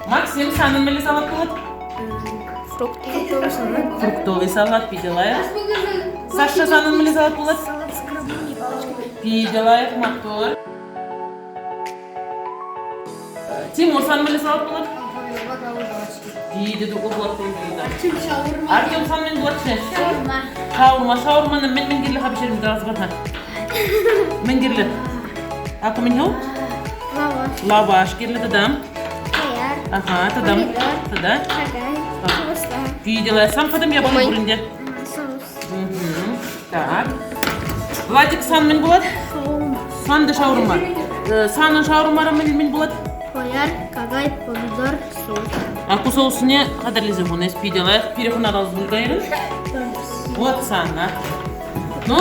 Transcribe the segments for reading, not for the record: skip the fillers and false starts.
Максим, санӑн мӗнле салат пулать? Фруктовый салат. Фруктовый салат питӗ лайӑх. Саша, санӑн мӗнле салат пулать? Салат с крабовыми палочками. Питӗ лайӑх, маттур. Тимур, сан мӗнле салат пулать? Питӗ тутлӑ пулать пуль Артем, сан мӗн пулать-ши? Шаурма. Шаурма. Шаурмана мӗн-мӗн кирлӗ-ха пӗҫерме каласа пар-ха. Мӗн кирлӗ? Акӑ мӗн ху? Лаваш. Лаваш кирлӗ тата. Хаяр. Ага, тата. Помидор. Тата. Какай. Колбаса. Питӗ лайӑх. Сам хатӑм япала пур ӗнтӗ. Соус. Так. Владик, сан мӗн пулать? Шаурма. Сан та шаурма. Санӑн шаурмара мӗн, мӗн пулать? Хӑяр, какай, помидор, соус. А ку соусне хатӗрлесе хунӑ эс питӗ лайӑх. Пире хӑна кайрӑн? Вот сана. Ну,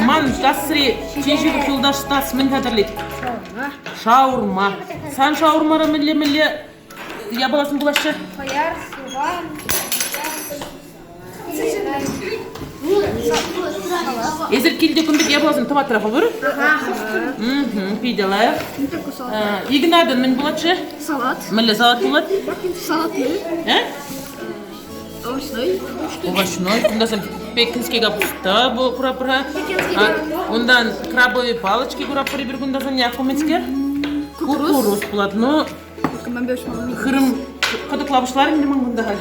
ман касри чи ҫывӑх юлташ Стас мӗн хатӗрлет? Шаурма. Шаурма. Сан шаурмара мӗнле-мӗнле япаласем пулаҫҫӗ? Хӑяр, сухан, Эсир килте кун пек япаласем тӑватра хӑвӑр? Питӗ лайӑх. Игнатӑн мӗн пулать-ши? Салат. Мӗнле салат пулать? Салат Э? Овощной. Овощной. Кунта сам пекинский капуста курапӑр. Унтан крабовые палочки курапӑр эпир кунта сан якумецкер. Кукуруз пулать. Ну, хырӑм кӑтӑкла пуҫларӗ ӗнтӗ ман кунта халь.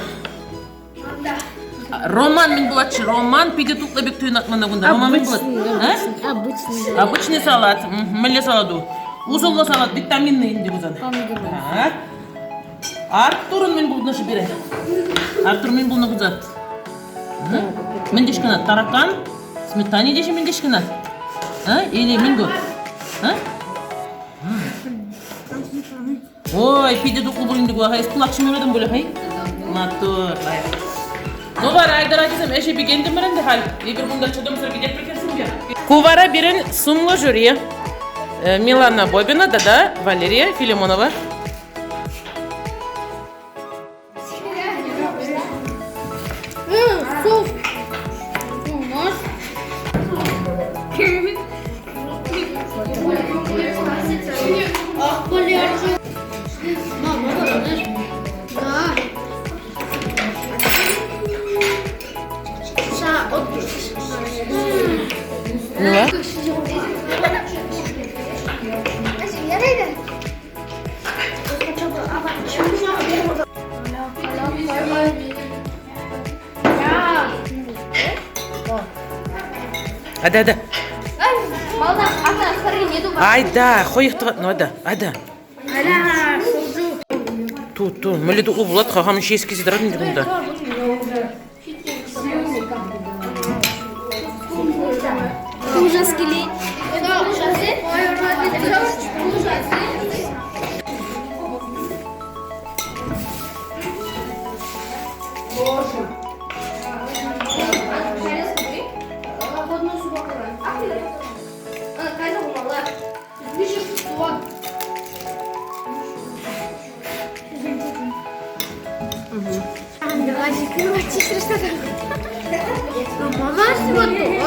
Роман мӗн пулать-ши? Роман питӗ тутлӑ пек туйӑнать мана кунта. Роман мӗн пулать? Обычный. Обычный салат. Мӗнле салат у? Усӑллӑ салат, витаминный ӗнтӗ пулсан. Так. Артурӑн мӗн пулнӑ-ши пире? Артур мӗн пулнӑ пулсан? Мӗн теҫ кӑна? Таракан? Сметане теҫҫӗ мӗн теҫ кӑна? А? Или мӗн ку? А? Ой, питӗ тутлӑ пулин те ку. Эс пылак ҫимерӗтӗм пулӗ, хай? Маттур, лайӑх. Ну вара, айтӑр, ачасем, ӗҫе пикентӗмӗр ӗнтӗ халь. Эпир кунта чӑтӑмсӑр кӗтетпӗр хӗрсемпе. Ку вара пирӗн сумлӑ жюри. Милана Бобина тата Валерия Филимонова. Суп. Нож. Мила? Ада, ада. Айда, хӑйӑх тӑватнӑ, ада, ада. Ту, ту, мӗнле тутлӑ пулать-ха, хам ҫиес килсе тӑрать ӗнтӗ кунта. Ужас килет. Мама Это будет легко для меня.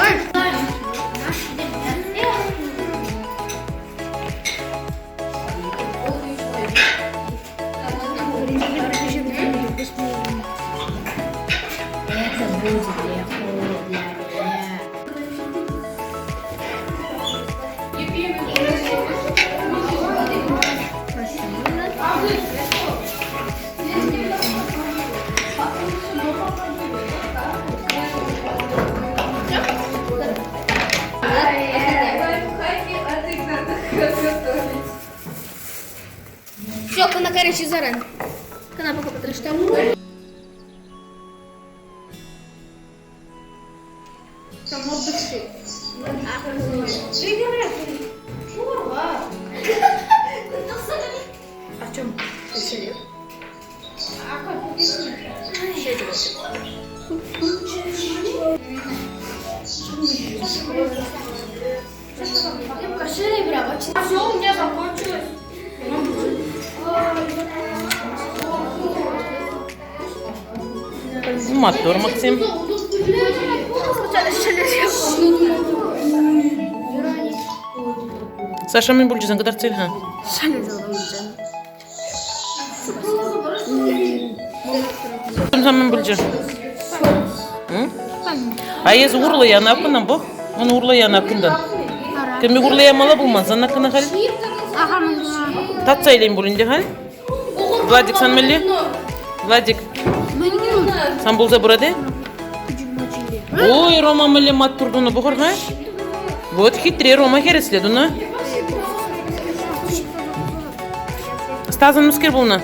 Все, кана, короче, заран. Кана пока потрештам. Артем, Все, у меня закончилось. Маттур, Максим. Саша мӗн пулчӗ сан кӑтартса ил-ха. Сан мӗн пулчӗ? А эс урлӑ яна кӑна пӑх. Он урлӑ яна кунтан. Кӗмӗк урлӑ ямалла пулман сан кӑна халь. Татса илен пулин те халь. Владик, сан мӗнле? Владик, сан пулса пырать-и? Ой, Рома мӗнле маттур тунӑ пӑхӑр-ха. Вот хитре Рома хӗресле тунӑ. Стасӑн мӗскер пулнӑ?